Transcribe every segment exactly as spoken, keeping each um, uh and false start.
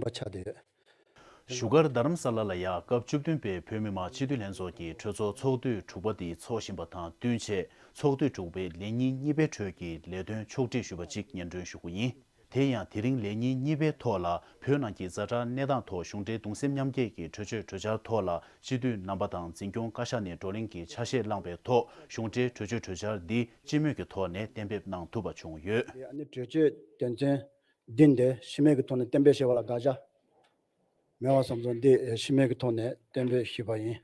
པ་ཆགས་བསྡད་ཡོད། བཞུགས་སྒར་རྡ་རམ་ས་ལ་ལ་ཡ་སྐབས་བཅུ་བདུན་པའི་བོད་མི་མང་སྤྱི་འཐུས་ལྷན་ཚོགས་ཀྱི་གྲོས་ཚོགས་ཚོགས་དུས་དྲུག་པ་འདི་འཚོགས་བཞིན་པ་དང་བསྟུན་ཆེད་ཚོགས་དུས་དྲུག་པའི་ལས་ཉིན་གཉིས་པའི་ཁྲོད་ཀྱི་ལས་དོན་ཕྱོགས་སྒྲིག་ཞུས་པ་གཅིག་སྙན་སྒྲོན་ཞུ་རྒྱུ་ཡིན། དེ་ཡང་དེ་རིང་ལས་ཉིན་གཉིས་པའི་ཐོག་ལ་བོད་ནང་གི་ཛ་དྲག་གནས་སྟངས་ཐོག་གཞུང་འབྲེལ་གདུང་སེམས་མཉམ་སྐྱེད་ཀྱི་གྲོས་ཆོད་གྲོས་འཆར་ཐོག་ལ་སྤྱི་འཐུས་རྣམ་པ་དང་འཛིན་སྐྱོང་བཀའ་ཤག་ནས་བགྲོ་གླེང་གི་ཆ་ཤས་བླངས་པའི་ཐོག་གཞུང་འབྲེལ་གྲོས་ཆོད་གྲོས་འཆར་འདི་སྤྱི་མོས་ཀྱི་ཐོག་ནས་གཏན་འབེབས་གནང་ཐུབ་པ་བྱུང་ཡོད། ཨ་ནི་གྲོས་ཆོད་དོན་ཚན་འདི་འདི་སྤྱི་མོས་ཀྱི་ཐོག་ནས་གཏན་འབེབས་བྱས་པ་ལ་དགག་བྱ་མེད་པ་བསམ་སོང་། འདི་སྤྱི་མོས་ཀྱི་ཐོག་ནས་གཏན་འབེབས་ཞུས་པ་ཡིན།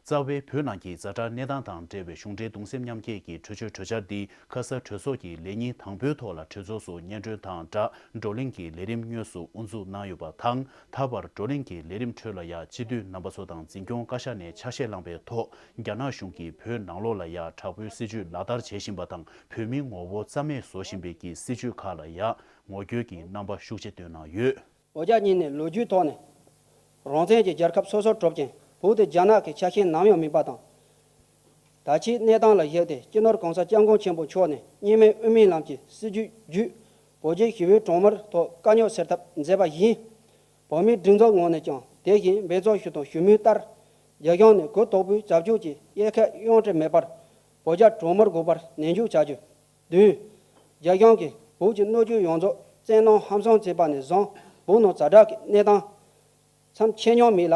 རྩ་བའི་བོད་ནང་གི་ཛ་དྲག་གནས་སྟངས་དང་འབྲེལ་བའི་གཞུང་འབྲེལ་གདུང་སེམས་མཉམ་སྐྱེད་ཀྱི་གྲོས་ཆོད་གྲོས་འཆར་འདི་ཁ་ས་གྲོས་ཚོགས་ཀྱི་ལས་ཉིན་དང་པོའི་ཐོག་ལ་གྲོས་ཚོགས་སུ་སྙན་སྒྲོན་དང་སྦྲགས་བགྲོ་གླེང་གི་ལས་རིམ་དངོས་སུ་དབུ་འཛུགས་གནང་ཡོད་པ་དང་། ད་བར་བགྲོ་གླེང་གི་ལས་རིམ་ཁྲོད་ལ་ཡང་སྤྱི་འཐུས་རྣམ་པ་ཚོ་དང་འཛིན་སྐྱོང་བཀའ་ཤག་ནས་ཆ་ཤས་བླངས་པའི་ཐོག་རྒྱ་ནག་གཞུང་གིས་བོད་ནང་ལོགས་ལ་ཡང་དྲག་པོའི་སྲིད་བྱུས་ལག་བསྟར་བྱེད་བཞིན་པ་དང་། བོད་མིའི་ངོ་བོ་རྩ་མེད་བཟོ་བཞིན་པའི་གི་སྲིད་བྱུས་ཁག་ལ་ཡང་ངོ་རྒོལ་གྱི་རྣམ་པ་ཤུགས་ཆེ་བཏོན་གནང་ཡོད། འོ་ཅག་གཉིས་ནས་ལོ་རྒྱུས་ཐོག་ནས་རང་བཙན་གྱི་རྒྱལ་ཁབ་སོ་སོར་གྲུབ་ཅིང་། བོད་དེ་རྒྱ་ནག་གི་ཆ་ཤས་ནམ་ཡང་མིན་པ་དང་། ད་ཆའི་གནས་སྟངས་ལ་གཞིགས་ཏེ་སྤྱི་ནོར་གོང་ས་སྐྱབས་མགོན་ཆེན་པོ་མཆོག་ནས་གཉིས་སྨན་དབུ་མའི་ལམ་གྱི་སྲིད་བྱུས་བརྒྱུད། བོད་རྒྱའི་ཞི་བའི་གྲོགས་མོལ་ཐོག་དཀའ་རྙོག་སེལ་ཐབས་མཛད་པ་ཡིན། བོད་མིའི་སྒྲིག་འཛུགས་ངོས་ནས་ཀྱང་དེ་བཞིན་འབད་བརྩོན་ཞུ་དང་ཞུ་མུས་ལྟར། རྒྱ་གཞུང་ནས་གུ་དོག་པོའི་བྱ་སྤྱོད་ཀྱི་དབྱེ་ཁ་གཡེང་དྲན་མེད་པར་བོད་རྒྱ་གྲོགས་མོལ་དགོས་པར་ནན་བརྗོད་བྱ་རྒྱུ། བདུན། རྒྱ་གཞུང་གིས་བོད་ཀྱི་སྣོད་བཅུད་ཡོངས་རྫོགས་བཙན་གནོན་ཧམ་བཟུང་བྱས་པ་ནས་བཟུང་། བོད་ནང་ཛ་དྲག་གི་གནས་སྟངས་མཚམས་ཆད་མྱོང་མེད་ལ།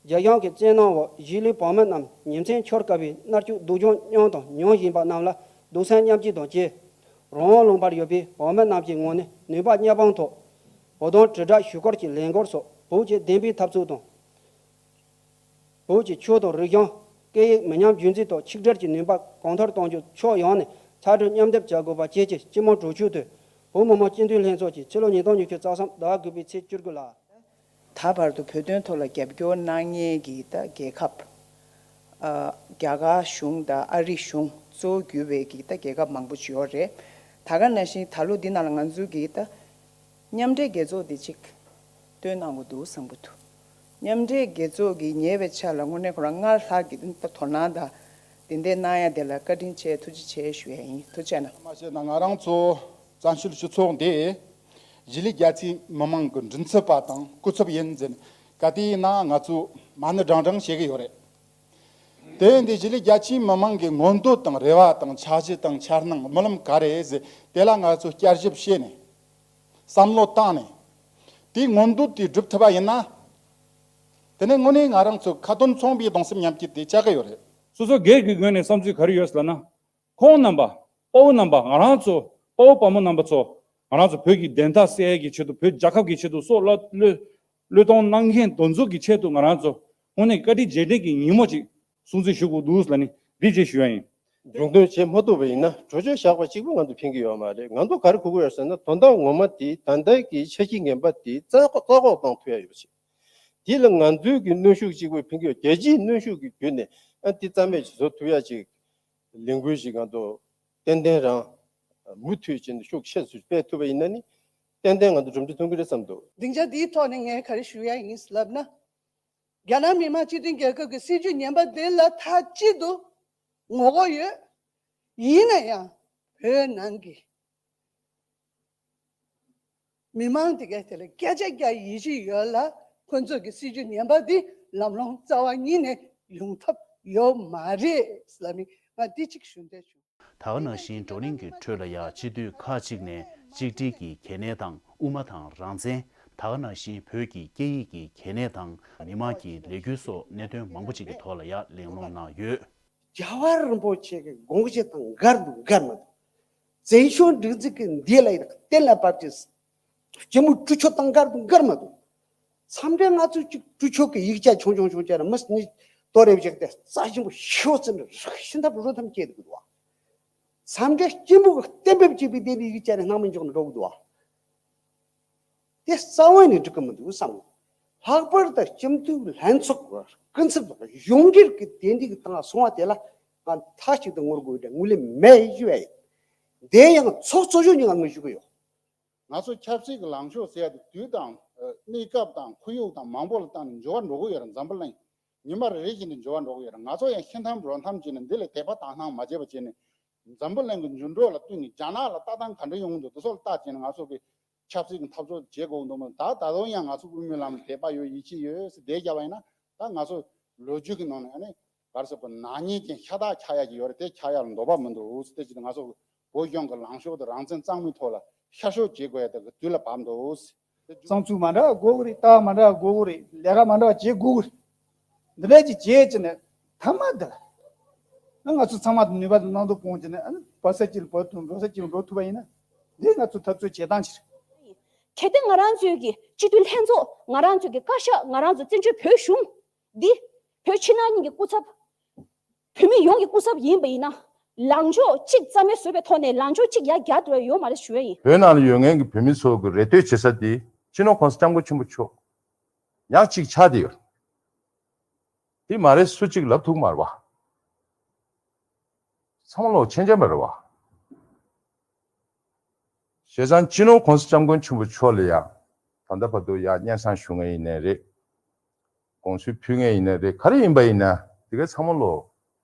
རྒྱ་གཞུང་གི་བཙན་གནོན་འོག་གཞིས་ལུས་བོད་མི་རྣམས་ཉིན་མཚན་འཆོར་དཀའ་བའི་མནར་གཅོད་སྡུག་སྦྱོང་མྱོང་དང་མྱོང་བཞིན་པ་རྣམས་ལ་གདུང་སེམས་མཉམ་སྐྱེད་དང་བཅས། རང་དབང་ལུང་པར་ཡོད་པའི་བོད་མི་རྣམས་ཀྱི་ངོས་ནས་ནུས་པ་མཉམ་སྤུངས་ཐོག་བོད་དོན་དྲིལ་བསྒྲགས་ཞུ་སྐུལ་གྱི་ལས་འགུལ་སོགས་བོད་ཀྱི་བདེན་པའི་འཐབ་རྩོད་དང་། བོད་ཀྱི་ཆོས་དང་རིག་གཞུང་། སྐད་ཡིག་མི་ཉམས་རྒྱུན་འཛིན་ཐོག་ཆིག་སྒྲིལ་གྱི་ནུས་པ་གོང་མཐོར་གཏོང་རྒྱུ་ཕྱོགས་ཡོངས་ནས་ཚད་གྲོས་མཉམ་སྡེབ་བྱ་དགོས་པ་བཅས་ཀྱི་སྤྱི་མོས་གྲོས་ཆོད་དེ། བོད་མི་མང་སྤྱི་འཐུས་ལྷན་ཚོགས་ཀྱིས་ཕྱི་ལོ་ཉིས་སྟོང་ཉི་ཤུ་རྩ་གསུམ་ཟླ་བ་དགུ་པའི་ཚེས་བཅུ་དགུ་ལ། ད་བར་དུ་བོད་དོན་ཐོག་ལ་རྒྱབ་སྐྱོར་གནང་མཁན་གྱི་ད་རྒྱལ་ཁབ། ཨ། རྒྱ་གར་གཞུང་དང་ཨ་རི་གཞུང་གཙོ་བོ་གྱུར་བའི་གི་ད་རྒྱལ་ཁབ་མང་པོ་ཅིག་ཡོད་རེད། ད་ག་ནང་བཞིན་ད་ལོ་འདི་ནང་ལ་ང་ཚོའི་གི་ད་མཉམ་འབྲེལ་རྒྱལ་ཚོགས་འདི་ཅིག་བཏོན་གནང་དགོས་འདུག་བསམ་གྱི་འདུག་མཉམ་འབྲེལ་རྒྱལ་ཚོགས་ཀྱིས་ཉེ་བའི་ཆར་ལ་དངོས་གནས་ཁོ་རང་སྔར་ལྷག་གི་ད་དོ་སྣང་དང་དེ་འདྲ་གནང་ཡ་དེ་ལ་བཀའ་དྲིན་ཆེ་ཐུགས་རྗེ་ཆེ་ཞུ་ཡ་ཡིན། ཐུགས་རྗེ་གནང་། མ་བྱས་ན་ང་རང་ཚོ་བཙན་བྱོལ་སྤྱི་ཚོགས་འདི་གཞིས་ལུས་རྒྱ་ཆེའི་མི་མང་གི་མགྲིན་ཚབ་པ་དང་སྐུ་ཚབ་ཡིན་ཟེར་ནས་ག་དུས་ཡིན་ན་ང་ཚོ་མ་ཎི་བགྲང་བགྲང་བྱེད་ཀྱི་ཡོད་རེད། དེ་ཡིན་དུས་གཞིས་ལུས་རྒྱ་ཆེའི་མི་མང་གི་མངོན་འདོད་དང་རེ་བ་དང་འཆར་གཞི་དང་འཆར་སྣང་རྨི་ལམ་ག་རེ་ཟེར་དེ་ལ་ང་ཚོ་བསྐྱར་ཞིབ་བྱས་ནས་བསམ་བློ་བཏང་ནས་དེའི་མངོན་འདོད་དེ་སྒྲུབ་ཐུབ་པ་ཡིན་ན། དེ་ནས་དངོས་གནས་ང་རང་ཚོ་ཁ་ཏོན་མཚུངས་པའི་གདུང་སེམས་མཉམ་སྐྱེད་དེ་ཆགས་ཀྱི་ཡོད་རེད། སོ་སོ་སྒེར་གྱི་ངོས་ནས་བསམ་ཚུལ་ག་རེ་ཡོད་ཟེར་ལབ་ན། ཁོང་རྣམ་པ། དཔའ་བོ་རྣམ་པ། ང་རང་ཚོ་དཔའ་བོ་དཔའ་མོ་རྣམ་པ་ཚོ། ང་རང་ཚོ་བོད་ཀྱི་བདེན་མཐའ་གསལ་ཡས་ཀྱི་ཆེད་དུ། བོད་རྒྱལ་ཁབ་ཀྱི་ཆེད་དུ་སྲོག་བློས་བློས་བློས་གཏོང་གནང་མཁན་དེ་ཚོ་གི་ཆེད་དུ་ང་རང་ཚོ་དངོས་གནས་བཀའ་དྲིན་རྗེས་དྲན་གྱི་ཉིན་མོ་ཅིག་སྲུང་བརྩི་ཞུ་དགོས་འདུག་ལབ་ནས་འདི་བཅས་ཞུ་ཡ་ཡིན། མཇུག་སྡོམ་བྱེད་མ་ཐུབ་པ་ཡིན་ན་གྲོས་ཆོད་བཞག་པ་གཅིག་པུ་ང་ཚོ་ཕན་གྱི་ཡོད་མ་རེད། ང་ཚོ་ག་རེ་དགོས་ཀྱི་ཡོད་ཟེར་ན་དོན་དག་ངོ་མ་དེ་ད་ལྟའི་གི་འཆར་གཞི་ངན་པ་དེ་རྩ་བཀོག་རྩ་བཀོག་བཏང་ཐུབ་ཡ་ཡོད་པ་ཞིག་དེ་ལ་ང་ཚོའི་གི་གནོན་ཤུགས་གཅིག་པུས་ཕན་གྱི་ཡོད། རྒྱལ་སྤྱིའི་གནོན་ཤུགས་ཀྱི་བརྒྱུད་ནས་ཨ་དེ་རྩ་མེད་ཅིག་བཟོ་ཐུབ་ཡ་ཅིག་ལས་འགུལ་ཞིག་ང་ཚོ་ཏན་ཏན་རང་མུ་མཐུད་བྱས་ནས་ཤུགས་ཆེ་སུ་སྤེལ་ཐུབ་པ་ཡིན་ན་ནི་ཏན་ཏན་ང་ཚོ་གྲུབ་འབྲས་ཐོན་གྱི་རེད་བསམ་འདུག་སྡིངས་ཆ་འདིའི་ཐོག་ནས་ངས་ག་རེ་ཞུ་ཡ་ཡིན་ལབ་ན། རྒྱ་ནག་མི་དམངས་སྤྱི་མཐུན་རྒྱལ་ཁབ་ཀྱི་སྲིད་བྱུས་ངན་པ་འདི་ལ་མཐའ་གཅིག་ཏུ་ངོ་རྒོལ་ཡོད། ཡིན་ན་ཡང་བོད་ནང་གི་མི་མང་དེ་གས་དེ་ལ་བརྒྱ་ཆ་བརྒྱ་ཡིད་ཆེས་ཡོད་ལ། ཁོ་ཚོ་གི་སྲིད་བྱུས་ངན་པ་འདི་ལམ་ལྷོང་རྩ་བ་ཉིད་ནས་ཡོང་ཐབས་ཡོད་མ་རེད་ལབ་ནས་ང་འདི་གཅིག་ཞུ་འདོད་བྱུང་། ད་ག་ནང་བཞིན་བགྲོ་གླེང་གི་ཁྲོད་ལ་ཡང་སྤྱི་འཐུས་ཁག་ཅིག་ནས་གཅིག་སྒྲིལ་གྱི་གལ་གནད་དང་དབུ་མ་དང་རང་བཙན། ད་ག་ནང་བཞིན་བོད་ཀྱི་སྐད་ཡིག་གི་གལ་གནད་དང་མི་དམངས་ཀྱི་ལས་འགུལ་སོགས་གནད་དོན་མང་པོ་ཅིག་གི་ཐོག་ལ་ཡང་གླེང་སློང་གནང་ཡོད། རྒྱལ་བ་རིན་པོ་ཆེ་གི་དགོངས་གཞི་དང་འགལ་འདུག་འགལ་མི་འདུག་བཙན་བྱོལ་སྒྲིག་འཛུགས་ཀྱི་འདི་ལ་ཡིན་གཏན་ལ་ཕབ་ཀྱི། སྤྱི་མོས་གྲོས་ཆོད་དང་འགལ་འདུག་འགལ་མི་འདུག་མཚམས་འདྲེན་ང་ཚོས་ཅིག་གྲོས་ཆོད་ཀྱི་ཡིག་ཆ་ཆུང་ཆུང་ཆུང་ཆུང་ར་མི་གཉིས་ལྟོ་རེ་བཞག་སྟེ་རྩ་ཆེན་པོ་ཤོག་ཙམ་རེ་རག་ཤིན་ཐབས་རོ་ཐམས་ཅད་འདུག་གི་འདུག་བ། མཚམས་འདྲེན་སྤྱི་མོས་ཀྱི་གཏན་འབེབས་བྱས་པའི་དེ་འདྲའི་ཡིག་ཆ་རེ་སྣང་མེད་འཇོག་ནས་འགྲོ་གི་འདུག་བ། དེ་རྩ་བ་ནས་འགྲིག་གི་མི་འདུག་བསམ། ལྷག་པར་དུ་སྤྱི་འཐུས་ལྷན་ཚོགས་ཀྱི་སྐུ་ཚབ་དང་གཞུང་སྒེར་གྱི་དེ་འདྲའི་གི་སྟེང་སོང་བ་དེ་ལ་ང་མཐའ་གཅིག་ཏུ་ངོ་རྒོལ་དང་ངོས་ལེན་མེད་ཞུ་བ་ཡིན། དེ་ཡང་ཚོགས་གཙོ་གཞོན་གཉིས་ཀ་ངོས་ཞུ་གི་ཡོད། ང་ཚོ་ཆབ་སྲིད་ཀྱི་ལངས་ཕྱོགས་ཟེར་ཡ་དེ་དུས་དང་། ཨ། གནས་སྐབས་དང་ཁོར་ཡུག་དང་མང་པོ་ལ་བརྟེན་ནས་འགྱུར་བ་འགྲོ་གི་ཡོད་རེད། འཛམ་བུ་གླིང་ཉི་མ་རེ་རེ་བཞིན་དུ་འགྱུར་བ་འགྲོ་གི་ཡོད་རེད། ང་ཚོ་ཡང་ཤི་འཐམ་རོ་འཐམ་བྱས་ནས་འདི་ལ་དད་པ་དག་སྣང་མ་བྱས་པ་བྱས་ནས་འཛམ་བུ་གླིང་གི་འགྱུར་འགྲོས་ལ་བསྟུན་ནས་རྒྱ་ནག་ལ་ལྟ་སྟངས་ག་འདྲ་ཡོང་གི་འདུག་དེ་ཚོ་ལ་ལྟ་བྱས་ནས་ང་ཚོ་གི་ ཆབ་སྲིད་ཀྱི་འཐབ་རྩོད་བྱེད་དགོས་འདུག་མོད། ད་ད་དུང་ཡང་ང་ཚོ་དབུ་མའི་ལམ་དད་པ་ཡོད། ཡིད་ཆེས་ཡོད་ཟེར་བསྡད་བཞག་པ་ཡིན་ན། ད་ང་ཚོ་ལོ་རྒྱུས་ཀྱི་ནང་ནས་ཨ་ནི་ག་རེ་ཟེར་དགོས། ནག་ཉེས་ཅན་ཤ་སྟག་ཆགས་ཡག་ཅིག་ཡོད་རེད། དེ་ཆགས་ཡག་ལ་འདོད་པ་མི་འདུག་ཟེར། དེ་བྱས་ཏེ་ང་ཚོ་བོད་གཞུང་གི་ལངས་ཕྱོགས་དང་རང་བཙན་གཙང་མའི་ཐོག་ལ་ཤར་ཕྱོགས་བྱེད་དགོས་ཡག་དེ་གི་དུས་ལ་བབ་འདུག་ཟེར། བསམ་ཚུལ་མ་འདྲ་བ་དགོས་ཀྱི་རེད། ལྟ་བ་མ་འདྲ་བ་དགོས་ཀྱི་རེད། ལས་ཀ་མ་འདྲ་བ་བྱེད་དགོས་ཀྱི་རེད། འདི་འདྲ་ཅིག་བྱས་བྱས་ནས་མཐའ་མ་འདི་ལ་ང་ཚོ་ཚང་མ་ནུས་པ་དང་རྣམ་རྟོག་སྤུངས་བྱས་ནས། ཨ་ནི་བོད་ས་གཅིག་ལ་བོད་དང་འགྲོ་ས་གཅིག་ལ་འགྲོ་ཐུབ་པ་ཡིན་ན། འདི་ང་ཚོ་འཐབ་རྩོད་བྱེད་སྟངས་ཅིག་རེད། གལ་ཏེ་ང་རང་ཚོའི་གི་སྤྱི་འཐུས་ལྷན་ཚོགས། ང་རང་ཚོའི་གི་བཀའ་ཤག། ང་རང་ཚོ་བཙན་བྱོལ་བོད་གཞུང་འདི་བོད་ཕྱི་ནང་གཉིས་ཀྱི་སྐུ་ཚབ། བོད་མི་ཡོངས་ཀྱི་སྐུ་ཚབ་ཡིན་པ་ཡིན་ན། ལངས་ཕྱོགས་གཅིག་རྩ་མེད་བཟོས་པའི་ཐོག་ནས་ལངས་ཕྱོགས་གཅིག་ཡར་རྒྱག་ཐུབ་ཡ་ཡོད་མ་རེད་ཞུ་ཡ་ཡིན། བོད་ནང་ལ་ཡོད་མཁན་གྱི་བོད་མི་ཚོ་གི་རེ་ལྟོས་བྱེད་ས་དེ་སྤྱི་ནོར་༸གོང་ས་༸སྐྱབས་མགོན་ཆེན་པོ་མཆོག་ཡང་གཅིག་ཆགས་བསྡད་ཡོད། དེ་མ་རེད་སུ་གཅིག་ལབ་ཐུབ་མ་རེད་བ། ཚང་མ་ལོག་ཆེན་ཆེན་པ་རེད་བ། བྱས་ཙང་སྤྱི་ནོར་༸གོང་ས་༸སྐྱབས་མགོན་ཆེན་པོ་མཆོག་ལ་ཡང་ད་ལྟ་བར་དུ་ཡང་སྙན་སེང་ཞུ་མཁན་ཡིན་ནའི་རེད། དགོངས་ཚུལ་ཕུལ་མཁན་ཡིན་ནའི་རེད། ག་རེ་ཡིན་པ་ཡིན་ན་དེ་ག་ཚང་མ་ལོག་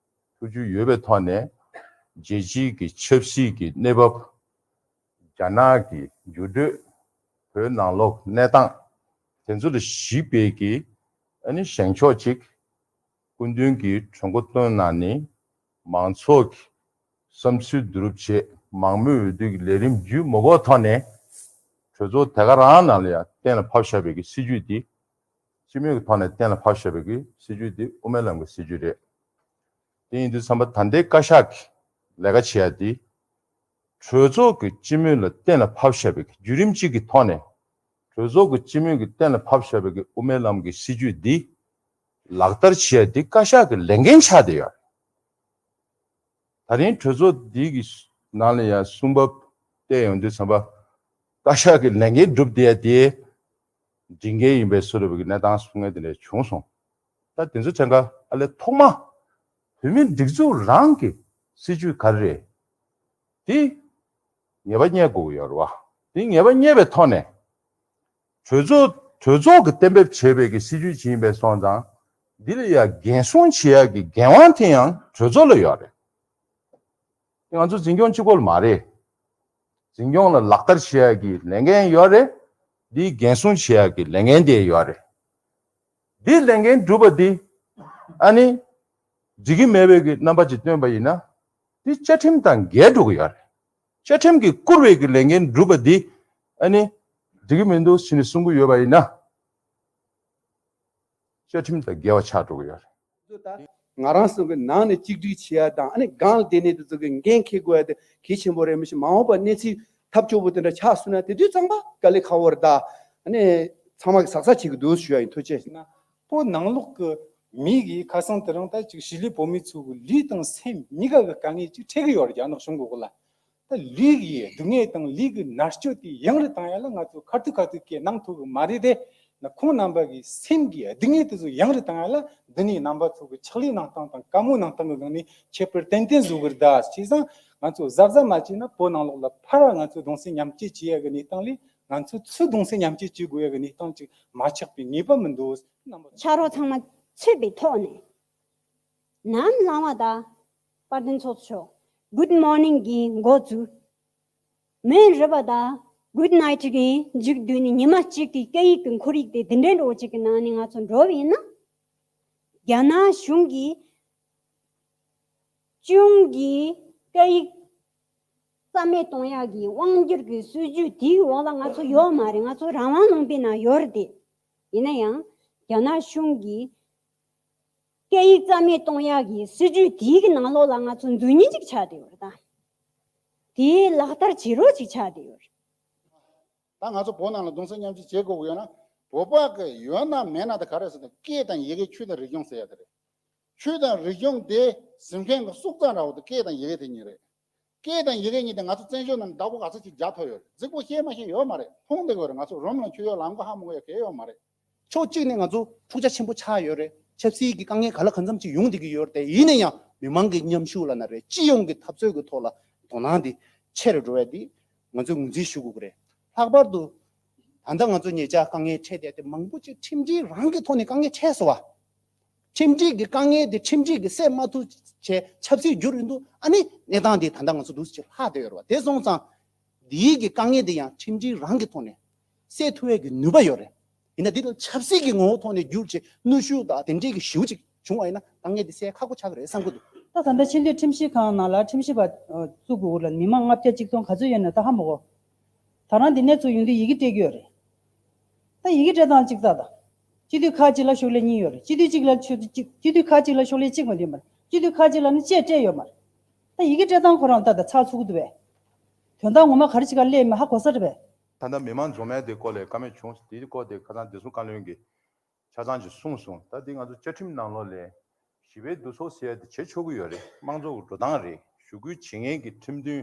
ཐུགས་རྒྱུས་ཡོད་པའི་ཐོག་ནས། རྒྱལ་སྤྱིའི་གི་ཆབ་སྲིད་ཀྱི་གནས་བབ། རྒྱ་ནག་གི་འགྱུར་འགྲོས། བོད་ནང་ལོགས་གནས་སྟངས། དེ་ཚོ་ལ་གཞིགས་པའི་གི་ཨ་ནི་བཞེངས་ཕྱོགས་གཅིག་སྐུ་མདུན་གྱིས་གྲོས་འགོ་བཏོན་གནང་ནས། མང་ཚོགས་ཀྱི་བསམ་ཚུལ་བསྡུ་རུབ་བྱས། མང་མོས་འོས་བསྡུ་གི་ལས་རིམ་བརྒྱུད་མ་དགོས་ཐོག་ནས། གྲོས་ཚོགས་དེ་ག་རང་ནང་ལ་ཡང་གཏན་ལ་ཕབ་བཞག་པའི་གི་སྲིད་ཇུས་འདི། སྤྱི་མོས་ཀྱི་ཐོག་ནས་གཏན་ལ་ཕབ་བཞག་པའི་གི་སྲིད་ཇུས་འདི་དབུ་མའི་ལམ་གྱི་སྲིད་ཇུས་རེད། དེ་ཡིན་དུས་ཙམ་པ་ད་ལྟའི་བཀའ་ཤག་གི་ལས་ཀ་བྱེད་ཡ་འདི། གྲོས་ཚོགས་ཀྱི་སྤྱི་མོས་ལ་གཏན་ལ་ཕབ་བཞག་པའི་གི་བརྒྱུད་རིམ་གཅིག་གི་ཐོག་ནས། གྲོས་ཚོགས་ཀྱི་སྤྱི་མོས་ཀྱིས་གཏན་ལ་ཕབ་བཞག་པའི་གི་དབུ་མའི་ལམ་གྱི་སྲིད་ཇུས་འདི། ལག་བསྟར་བྱེད་ཡ་འདི་བཀའ་ཤག་གི་ལས་འགན་ཆགས་བསྡད་ཡོད་རེད། ད་རིང་གྲོས་ཚོགས་འདི་གི་ནང་ལ་ཡང་གསུང་བབ་བལྟས་ཡོང་དུས་ཙམ་པ། བཀའ་ཤག་གི་ལས་འགན་སྒྲུབ་བསྡད་ཡ་དེ་སྒྲིག་འགལ་ཡིན་པའི་བཟོ་འདྲ་བའི་གི་གནས་སྟངས་གསུང་མཁན་དེ་འདྲ་བྱུང་སོང་། ད་དེ་ཚོ་ཚན་ཁ་ཨ་ལས་ཐོག་མ་བོད་མིའི་སྒྲིག་འཛུགས་རང་གི་སྲིད་ཇུས་ག་རེ་རེད། དེ་ངེས་པ་རྙེད་དགོས་ཀྱི་ཡོད་རེད་བ། དེ་ངེས་པ་རྙེད་པའི་ཐོག་ནས། གྲོས་ཚོགས་གྲོས་ཚོགས་ཀྱིས་གཏན་འབེབས་བྱས་པའི་གི་སྲིད་ཇུས་ཅིག་ཡིན་པའི་སོང་ཙང་། འདི་ལ་ཡང་འགན་སྲུང་བྱེད་ཡག་གི་འགན་དབང་དེ་ཡང་གྲོས་ཚོགས་ལ་ཡོད་རེད། དེ་ང་ཚོ་འཛིན་སྐྱོང་གཅིག་པོ་ལ་མ་རེད། འཛིན་སྐྱོང་ལ་ལག་བསྟར་བྱེད་ཡག་གི་ལས་འགན་ཡོད་རེད། འདིའི་འགན་སྲུང་བྱེད་ཡག་གི་ལས་འགན་དེ་ཡོད་རེད། འདིའི་ལས་འགན་སྒྲུབ་པ་འདི་ཨ་ནི་འགྲིག་གི་མེད་པའི་གི་རྣམ་པ་ཅིག་སྟོན་པ་ཡིན་ན། འདི་བཅའ་ཁྲིམས་དང་འགལ་འགྲོ་གི་ཡོད་རེད། བཅའ་ཁྲིམས་ཀྱིས་བཀུར་བའི་གི་ལས་འགན་སྒྲུབ་པ་འདི་ཨ་ནི་འགྲིག་གི་མི་འདུག་ཟེར་ནས་གསུང་གི་ཡོད་པ་ཡིན་ན། བཅའ་ཁྲིམས་དང་འགལ་བ་ཆགས་འགྲོ་གི་ཡོད་རེད། ང་རང་ཚོ་གི་ནང་ནས་གཅིག་སྒྲིལ་བྱེད་ཡ་དང་། ཨ་ནི་སྒང་ལ་བསྡད་ནས་དེ་ཚོ་གི་འགན་འཁྱེར་དགོས་ཡ་དེ་གལ་ཆེན་པོ་རེད། མི་ཤེས་མ་འོངས་པ་གནས་ཚུལ་ཐབས་སྐྱོ་པོ་དེ་འདྲ་ཆགས་སོང་ན། དེ་དུས་ཙམ་པ་དཀའ་ལས་ཁག་པོ་རེད་ད། ཨ་ནི་ཚང་མ་གི་ཟག་ཟག་བྱེད་གི་འདུག་ཞུ་ཡ་ཡིན། ཐུགས་རྗེ་ཆེ། ན་བོད་ནང་ལོགས་ཀྱི་མི་གིས་ཁ་སང་དེ་རིང་ད་ཅིག་གཞིས་ལུས་བོད་མི་ཚོ་གི་ལུས་དང་སེམས་གཉིས་ཀ་གི་དཀའ་ངལ་ཅིག་འཕྲད་གི་ཡོད་རེད། རྒྱ་ནག་གཞུང་གི་འོག་ལ། ད་ལུས་ཀྱི་སྡུག་བསྔལ་དང་ལུས་ཀྱི་མནར་གཅོད་དེ་ཡང་རུ་བཏང་ཡ་ལ་ང་ཚོ་ཁ་ཐུག་ཁ་ཐུག་གིས་གནང་ཐུབ་གི་མ་རེད་དེ། ན་ཁོང་རྣམ་པ་གི་སེམས་ཀྱི་སྡུག་བསྔལ་དེ་ཚོ་ཡང་རུ་བཏང་ཡ་ལ་འདི་ནས་རྣམ་པ་ཚོ་གི་ཕྱག་ལས་གནང་སྟངས་དང་བཀའ་མོལ་གནང་སྟངས་ཀྱི་སྒང་ནས་ཁྱད་པར་ཏན་ཏན་བཟོ་གི་རེད་ད། བྱས་ཙང་ང་ཚོ་གཟབ་གཟབ་མ་བྱས་ན་བོད་ནང་ལོགས་ལ་ཕར་ང་ཚོ་གདུང་སེམས་མཉམ་སྐྱེད་བྱེད་ཡ་གི་གནས་སྟངས་ལས་ང་ཚོ་ཚུར་གདུང་སེམས་མཉམ་སྐྱེད་བྱེད་དགོས་ཡ་གི་གནས་སྟངས་ཅིག་མ་ཆགས་པའི་ངེས་པ་མི་འདུག། རྣམ་པ་ཕྱག་རོགས་ཚང་མ་ཚུད་པའི་ཐོག་ནས། ནམ་ལངས་པ་དང་། དཔལ་ལྡན་ཚོགས་གཙོ་མཆོག Good morning གི་འགོ་བཙུགས། མོན་རི་པ་དང་Good night གི་མཇུག་བསྡུས་ནས། ཉི་མ་གཅིག་གི་སྐད་ཡིག་གི་ཁོར་ཡུག་དེ་འདི་འདྲའི་འདྲ་བོ་ཅིག་གི་ནང་ནས་ང་ཚོ་འགྲོ་བ་ཡིན་ན། རྒྱ་ནག་གཞུང་གིས་གཅོང་གི་སྐད་ཡིག་རྩ་མེད་གཏོང་ཡག་གི་དབང་སྒྱུར་གྱི་སྲིད་ཇུས་དེའི་འོག་ལ་ང་ཚོ་ཡོད་མ་རེད། ང་ཚོ་རང་དབང་ལུང་པའི་ནང་ཡོད་རེད་དེ། ཡིན་ན་ཡང་རྒྱ་ནག་གཞུང་གིས་སྐད་ཡིག་རྩ་མེད་གཏོང་ཡག་གི་སྲིད་ཇུས་དེའི་གི་ནང་ལོགས་ལ་ང་ཚོ་འཛུལ་མཁན་ཅིག་ཆགས་བསྡད་ཡོད་རེད་ད། དེའི་ལག་བསྟར་བྱེད་རོགས་ཅིག་ཆགས་བསྡད་ཡོད་རེད། ད་ང་ཚོ་བོད་ནང་ལ་གདུང་སེམས་མཉམ་སྐྱེད་བྱེད་དགོས་ཀྱི་ཡོད་ན། བོད་པ་གི་ཡོད་ན་མེད་ན་དེ་ག་རེ་ཟེར་ན། སྐད་དང་ཡི་གེ། ཆོས་དང་རིག་གཞུང་ཟེར་ཡ་དེ་རེད། ཆོས་དང་རིག་གཞུང་དེ་ཟིན་མཁན་གྱི་སྲོག་རྩ་འདྲ་བོ་དེ་སྐད་དང་ཡི་གེ་དེ་གཉིས་རེད། སྐད་དང་ཡི་གེ་གཉིས་དེ་ང་ཚོ་བཙན་བྱོལ་ནང་བདག་པོ་ག་ཚོད་ཅིག་རྒྱག་ཐུབ་ཡོད་རེད། རྫིག་པོ་བཤད་མ་ཤེས་ཡོད་མ་རེད། མཐོང་བསྡད་ཀྱི་ཡོད་རེད། ང་ཚོ་རུམ་ལ་ཁྱོད་ཡོད་ལམ་གོ་ཧ་མ་གོ་ཡ་གང་ཡོད་མ་རེད། ཕྱོགས་གཅིག་ནས་ང་ཚོ་འཁྲུག་ཆ་ཆེན་པོ་ཆགས་ཡོད་རེད། ཆབ་སྲིད་ཀྱི་དཀའ་ངལ་ག་ལ་གང་འཚམ་ཅིག་ཡོང་བསྡད་ཀྱི་ཡོད་རེད་དེ། ཡིན་ན་ཡང་མི་མང་གི་མཉམ་ཞུགས་ལབ་ན་རེད། སྤྱི་ཡོངས་ཀྱི་འཐབ་རྩོད་ཀྱི་ཐོག་ལ་དོ་སྣང་དེ་ཆེ་རུ་འགྲོ་བ་དེ་ང་ཚོས་ངོས་འཛིན་ཞུ་དགོས་ཀྱི་རེད། ལྷག་པར་དུ་ད་ལྟ་ང་ཚོ་ཉེ་ཆར་དཀའ་ངལ་འཕྲད་བསྡད་དེ་མང་པོ་ཅིག་ཁྲིམས་སྒྲིག་རང་གི་ཐོག་ནས་དཀའ་ངལ་འཕྲད་སོང་བ། ཁྲིམས་སྒྲིག་གི་དཀའ་ངལ་དེ་ཁྲིམས་སྒྲིག་གིས་སེལ་མ་ཐུབ་བྱས་ཆབ་སྲིད་བསྒྱུར་ཡོང་དུས། ཨ་ནི་གནས་སྟངས་དེ་ད་ལྟ་ང་ཚོ་འདུག་སེ་ལྷག་བསྡད་ཡོད་རེད་བ། དེ་སོང་ཙང་ འདིའི་གི་དཀའ་ངལ་འདི་ཡང་ཁྲིམས་སྒྲིག་རང་གི་ཐོག་ནས་སེལ་ཐུབ་ཡས་ཀྱི་ནུས་པ་ཡོད་རེད། ཡིན་ན་འདི་དང་ཆབ་སྲིད་ཀྱི་ངོ་བོ་ཐོག་ནས་བསྒྱུར་བྱས་གནོན་ཤུགས་དང་དེ་འདྲས་ཀྱི་ཞེ་པོ་ཅིག་བྱུང་བ་ཡིན་ན་དཀའ་ངལ་འདི་སེལ་ཁག་པོ་ཆགས་ཀྱི་རེད་བསམ་གྱི་འདུག་ད་ད་ལྟ་ཕྱི་འབྲེལ་ཁྲིམས་ཞིབ་ཁང་ནང་ལ་ཁྲིམས་ཞིབ་པ་ཨ་བཙུགས་དགོས་ལ་མི་མང་ལྔ་བརྒྱ་གཅིག་སྟོང་ག་ཚོད་ཡོད་ན་ད་ཧ་མ་གོ་ད་རང་འདི་ནས་ཚུར་ཡོང་དུས་ཡི་གེ་སྤྲད་ཀྱི་ཡོད་རེད། ད་ཡི་གེ་སྤྲད་སྟངས་གཅིག་ལྟ་དང་། སྤྱི་འཐུས་ཁག་ཅིག་ལ་ཤོག་ལྷེ་གཉིས་ཡོད་རེད། སྤྱི་འཐུས་གཅིག་ལ་ཤོག་གཅིག་སྤྱི་འཐུས་ཁག་ཅིག་ལ་ཤོག་ལྷེ་གཅིག་མ་འདུས་མ་རེད། སྤྱི་འཐུས་ཁག་ཅིག་ལ་ནི་ཅེས་སྤྲད་ཡོད་མ་རེད། ད་ཡི་གེ་སྤྲད་སྟངས་ཁོ་རང་ལྟ་དང་ཚགས་ཚུད་ཀྱི་འདུག་བས། དོན་དག་ངོ་མ་ག་རེ་ཞིག་ག་སླེབས་མེད་ཧ་གོ་ས་རེད་པས། ད་ལྟ་མི་མང་འཛོམས་ཡས་དེ་སྐོར་ལས་བཀའ་མོལ་བྱུང་། དེའི་སྐོར་དེ་ཁ་སང་བདེ་སྲུང་བཀའ་བློན་གྱིས་ཆ་ཚང་ཅིག་གསུངས་སོང་། ད་འདི་ང་ཚོ་བཅའ་ཁྲིམས་ནང་ལོགས་ལས་ཞི་བའི་འདུ་ཚོགས་ཟེར་ཡ་དེ་བྱེད་ཆོག་གི་ཡོད་རེད། དམངས་གཙོ་གི་འགྲོ་སྟངས་རེད། ཞུ་སྐུལ་བྱེད་མཁན་གྱི་ཁྲིམས་མཐུན་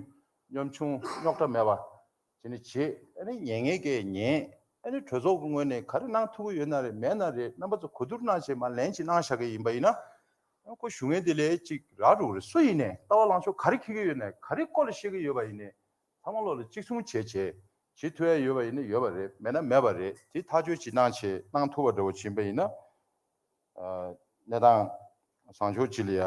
གཉོམ་ཆུང་རྙོག་དྲ་མེད་པ་བྱས་ནས་བྱེད། ཨ་ནི་ཉན་མཁན་གྱིས་ཉན། ཨ་ནི་གྲོས་ཚོགས་ཀྱི་ངོས་ནས་ག་རེ་གནང་ཐུབ་ཀྱི་ཡོད་ན་རེད་མེད་ན་རེད། རྣམ་པ་ཚོ་གོ་བསྡུར་གནང་བྱས་མར་ལན་ཅིག་གནང་བཞག་གི་ཡིན་པ་ཡིན་ན། ཁོ་ཞུ་མཁན་དེ་ལས་ཅིག་རག་འགྲོ་གི་རེད། སུ་ཡིན་ནའི་ལྟ་བ་ལངས་ཕྱོགས་ག་རེ་འཁྱེར་གྱི་ཡོད་ནའི་ག་རེ་སྐོར་ལ་བཤད་ཀྱི་ཡོད་པ་ཡིན་ནའི་ཚང་མ་ལོག་ལ་གཅིག་མཚུངས་བྱས་བྱས་བྱེད་ཐུབ་ཡ་ཡོད་པ་ཡིན་ན་ཡོད་པ་རེད། མེད་ན་མེད་པ་རེད། དེ་ཐག་གཅོད་ཅིག་གནང་བྱས་གནང་ཐུབ་པ་འདྲ་བོ་ཕྱིན་པ་ཡིན་ན། ཨ་གནས་སྟངས་བཟང་ཕྱོགས་ཅིག་ལ་ཡ་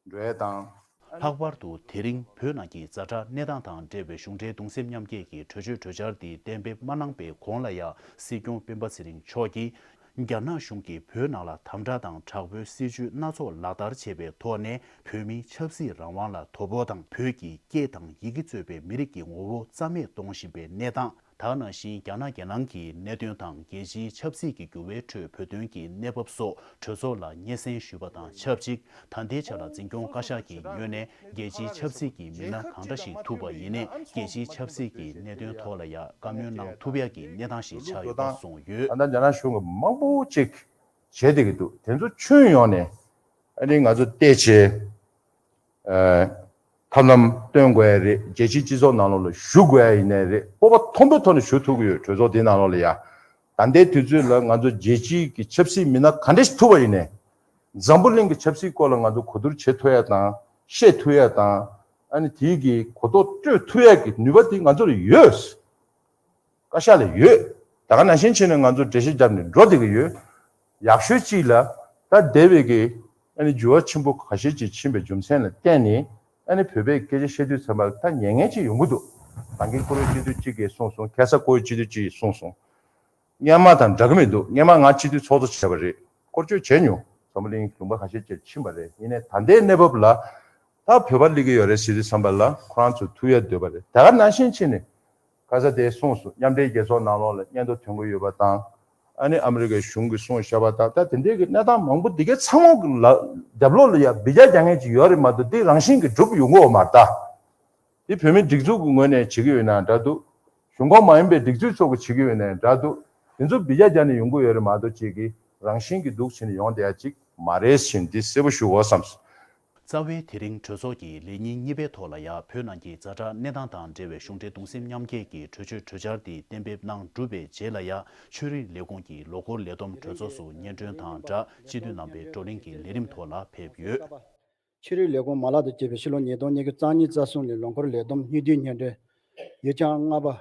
འགྲོ་ཡ་དང་། ལྷག་པར་དུ་དེ་རིང་བོད་ནང་གི་ཛ་དྲག་གནས་སྟངས་དང་འབྲེལ་བའི་གཞུང་འབྲེལ་གདུང་སེམས་མཉམ་སྐྱེད་ཀྱི་གྲོས་ཆོད་གྲོས་འཆར་འདི་གཏན་འབེབས་མ་གནང་པའི་གོང་ལ་ཡང་སྲིད་སྐྱོང་སྤེན་པ་ཚེ་རིང་མཆོག་གིས། རྒྱ་ནག་གཞུང་གིས་བོད་ནང་ལ་དམ་དྲག་དང་དྲག་པོའི་སྲིད་བྱུས་སྣ་ཚོགས་ལག་བསྟར་བྱས་པའི་ཐོག་ནས་བོད་མིའི་ཆབ་སྲིད་རང་དབང་ལ་དོ་ཕོག་དང་བོད་ཀྱི་སྐད་དང་ཡི་གེ་གཙོས་པའི་མི་རིགས་ཀྱི་ངོ་བོ་རྩ་མེད་གཏོང་བཞིན་པའི་གནས་སྟངས། ད་ག་ནང་བཞིན་རྒྱ་ནག་གི་ནང་གི་གནད་དོན་དང་རྒྱལ་སྤྱིའི་ཆབ་སྲིད་ཀྱི་འགྱུར་བའི་ཁྲོད་བོད་དོན་གྱི་གནས་བབ་སོགས་གྲོས་ཚོགས་ལ་སྙན་སེང་ཞུས་པ་དང་ཆབས་ཅིག་ད་ལྟའི་ཆ་ལ་འཛིན་སྐྱོང་བཀའ་ཤག་གི་ངོས་ནས་རྒྱལ་སྤྱིའི་ཆབ་སྲིད་ཀྱི་མི་སྣ་གང་འདྲ་ཞིག་ཐུག་པ་ཡིན་ནའི་རྒྱལ་སྤྱིའི་ཆབ་སྲིད་ཀྱི་གནད་དོན་ཐོག་ལ་ཡང་བཀའ་མོལ་གནང་ཐུབ་ཡ་གི་གནས་སྟངས་ཤིག་ཆགས་ཡོད་པ་གསུངས་ཡོད། ད་ལྟ་རྒྱ་ནག་གཞུང་གི་མང་པོ་ཅིག་བྱས་བསྡད་ཀྱི་འདུག་དེ་ཚོ་ཁྱོན་ཡོངས་ནས་ཨ་ནི་ང་ཚོ་བལྟས་བྱས། ཨ་ཐབས་ལམ་སྟོན་དགོས་ཡ་རེད། རྒྱལ་སྤྱིའི་སྤྱི་ཚོགས་ནང་ལོགས་ལ་ཞུ་དགོས་ཡ་ཡིན་ནའི་རེད། སྤོབས་པ་མཐོན་པོའི་ཐོག་ནས་ཞུ་ཐུབ་ཀྱི་ཡོད། གྲོས་ཚོགས་འདིའི་ནང་ལོགས་ལ་ཡ། ད་ལྟའི་དུས་ཚོད་ལ་ང་ཚོ་རྒྱལ་སྤྱིའི་གི་ཆབ་སྲིད་མི་སྣ་ག་འདྲ་ཞིག་ཐུག་པ་ཡིན་ནའི། འཛམ་བུ་གླིང་གི་ཆབ་སྲིད་སྐོར་ལ་ང་ཚོ་གོ་བསྡུར་བྱེད་ཐུབ་ཡ་དང་། བཤད་ཐུབ་ཡ་དང་། ཨ་ནི་དེའི་གི་གོ་རྟོགས་སྤྲོད་ཐུབ་ཡ་གི་ནུས་པ་དེ་ང་ཚོ་ལ་ཡོད། བཀའ་ཤག་ལ་ཡོད། ད་ག་ནང་བཞིན་བྱས་ནས་ང་ཚོ་འགྲེལ་བཤད་བརྒྱབ་ནས་འགྲོ་བསྡད་ཀྱི་ཡོད། ཡག་ཤོས་གཅིག་ལ་ད་འདས་པའི་གི་ཨ་ནི་འགྱུར་བ་ཆེན་པོ་ཁ་ཤས་ཅིག་ཕྱིན་པའི་རྒྱུ་མཚན་ལ་བརྟེན་ནས་ཨ་ནི་བོད་པའི་སྐད་ཆ་བཤད་དུས་ཙམ་པ་ལ་ད་ཉན་མཁན་ཅིག་ཡོང་གི་འདུག་གངས་སྐྱིད་ཁོར་ཡུག་སྤྱི་འཐུས་གཅིག་གིས་གསུངས་སོང་། ཁ་སང་ཁོར་ཡུག་སྤྱི་འཐུས་གཅིག་གིས་གསུངས་སོང་། སྔོན་མ་དང་འདྲ་གི་མི་འདུག་སྔོན་མ་ང་སྤྱི་འཐུས་ཚོགས་གཙོ་བྱས་པ་རེད། སྐོར་སྐྱོད་བྱས་མྱོང་། འཛམ་བུ་གླིང་ལུང་པ་ཁ་ཤས་ཅིག་ཕྱིན་པ་རེད། ཡིན་ནའི་ད་ལྟའི་གནས་བབ་ལ་ད་བོད་པ་སླེབས་ཀྱི་ཡོད་རེད་ཟེར་དུས་ཙམ་པ་ལ་ཁོ་རང་ཚོ་ཐུག་ཡ་འདོད་པ་རེད། ད་ག་ནང་བཞིན་བྱས་ནས། ཁ་ས་དེ་གསུངས་སོང་། མཉམ་འབྲེལ་རྒྱལ་ཚོགས་ནང་ལོགས་ལ་སྙན་ཐོ་ཐོན་གྱི་ཡོད་པ་དང་། ཨ་ནི་ཨ་མི་རི་ཀའི་གཞུང་གིས་གསུངས་བཞག་པ་དང་། ད་དེ་འདྲའི་གི་གནས་སྟངས་མང་པོ་འདི་གའི་ཚང་མ་གི་ལ་རྒྱབ་ལོགས་ལ་ཡ་འབུད་རྒྱག་རྒྱག་མཁན་ཅིག་ཡོད་རེད་མ་གཏོགས་འདི་རང་བཞིན་གྱིས་འགྲུབ་ཡོང་གི་ཡོད་མ་རེད་ད། འདི་བོད་མིའི་སྒྲིག་འཛུགས་ཀྱི་ངོས་ནས་བྱེད་ཀྱི་ཡོད་ན་འདྲ་འདུག་གཞུང་ཁོངས་མ་ཡིན་པའི་སྒྲིག་འཛུགས་ཚོ་གིས་བྱེད་ཀྱི་ཡོད་ན་འདྲ་འདུག་དེ་ཚོ་འབུད་རྒྱག་རྒྱག་ནས་ཡོང་གི་ཡོད་རེད་མ་གཏོགས་ཅིག་གི་རང་བཞིན་གྱིས་འདུག་བྱས་ནས་ཡོང་བསྡད་ཡ་ཅིག་མ་རེད་ཟེར་ནས་འདི་གསལ་པོ་ཞུ་དགོས་བསམས་སོང་། རྩ་བའི་དེ་རིང་གྲོས་ཚོགས་ཀྱི་ལས་ཉིན་གཉིས་པའི་ཐོག་ལ་ཡང་བོད་ནང་གི་ཛ་དྲག་གནས་སྟངས་དང་འབྲེལ་བའི་གཞུང་འབྲེལ་གདུང་སེམས་མཉམ་སྐྱེད་ཀྱི་གྲོས་ཆོད་གྲོས་འཆར་འདི་གཏན་འབེབས་གནང་གྲུབ་པའི་རྗེས་ལ་ཡང་ཆོས་རིག་ལས་ཁུངས་ཀྱི་ལོ་འཁོར་ལས་བསྡོམས་གྲོས་ཚོགས་སུ་སྙན་སྒྲོན་དང་སྦྲགས་སྤྱི་འཐུས་རྣམ་པའི་བགྲོ་གླེང་གི་ལས་རིམ་ཐོག་ལ་ཕེབས་ཡོད། ཆོས་རིག་ལས་ཁུངས་མ་ལག་ཏུ་བསྐྱེད་པའི་ཕྱི་ལོ་ཉིས་སྟོང་ཉི་ཤུ་རྩ་གཉིས་རྩ་གསུམ་ལོའི་ལོ་འཁོར་ལས་བསྡོམས་སྙིང་བསྡུས་སྙན་སྒྲོན། ཡུལ་ལྗོངས་ལྔ་པ།